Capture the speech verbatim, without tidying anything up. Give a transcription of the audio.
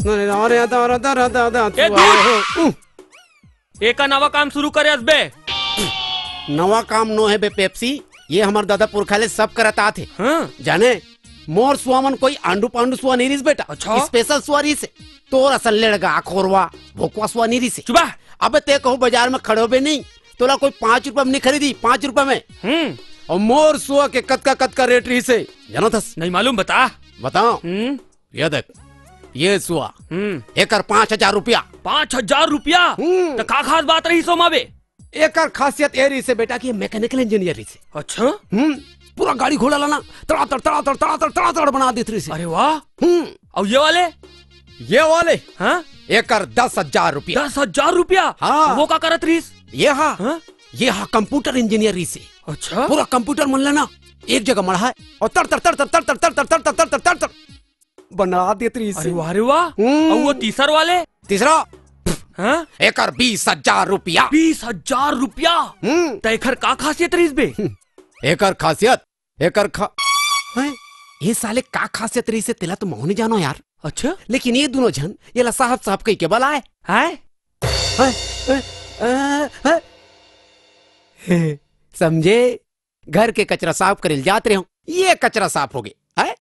अरे, अरे, अरे, अरे, अरे, अरे, अरे, ए, सुआ दूर! हो। उह। एका नवा काम शुरू करे अस बे। नवा काम नो हे बे पेप्सी, ये हमर ददा पुरखा ले सब करत आत हे। हाँ। जाने, मोर सुआ मन कोई आंडू पांडू सुआ नहीं रिस बेटा। अच्छा। स्पेशल सुआ रिस हे। तोर असन लेड़गा, खोरवा, भोकवा सुआ नहीं रिस हे। चुबा। अबे ते कहूँ बाजार में खड़े होबे नहीं, तोला कोई पाँच रुपया में नहीं खरीदी, पाँच रुपया में। हम्म। और मोर सुआ के कतका कतका रेट रिस हे, जानत हस? नहीं मालूम, बता। बताओ। हम्म। ये देख, ये सुआ, हम्म। एकर पाँच हजार रुपया। पाँच हजार रुपया? हम्म। त का खास बात रहिस ओमा बे? एकर खासियत ए रहिस हे बेटा कि ये मैकेनिकल इंजीनियर रहिस हे। अच्छा? हम्म, पूरा गाड़ी घोड़ा ला ना, तड़ातड़, तड़ातड़, तड़ातड़, तड़ातड़ बना देत रहिस हे। अरे वाह। हम्म। अउ ये वाले? ये वाले? हाँ? एकर दस हजार रुपया। दस हजार रुपया? हाँ। वो का करत रहिस? ये हा, हाँ? ये हा कंप्यूटर इंजीनियर रहिस हे। अच्छा? पूरा कंप्यूटर मन ला ना, एक जगह मढ़ाए, और तड़, तड़, तड़, तड़, तड़, तड़, तड़, तड़, तड़, तड़, तड़, तड़, तड़, बना देत रहिस हे। अरे वाह, अरे वाह। हम्म। अउ वो तीसर वाले? तीसरा? हाँ? एकर बीस हजार रुपया। बीस हजार रुपया? हम्म। त एकर का खासियत रहिस बे? एकर खासियत, एकर खा-, हैं? ये साले का खासियत रहिस हे, तेला तो महूँ नहीं जानो यार। अच्छा? लेकिन ये दोनों झन, ये ला साहब साहब कहि के बलाए। हैं? हैं? हैं? हैं? हैं? समझे? घर के कचरा साफ करे ल जात रहे हो, ये कचरा साफ हो गए। हैं?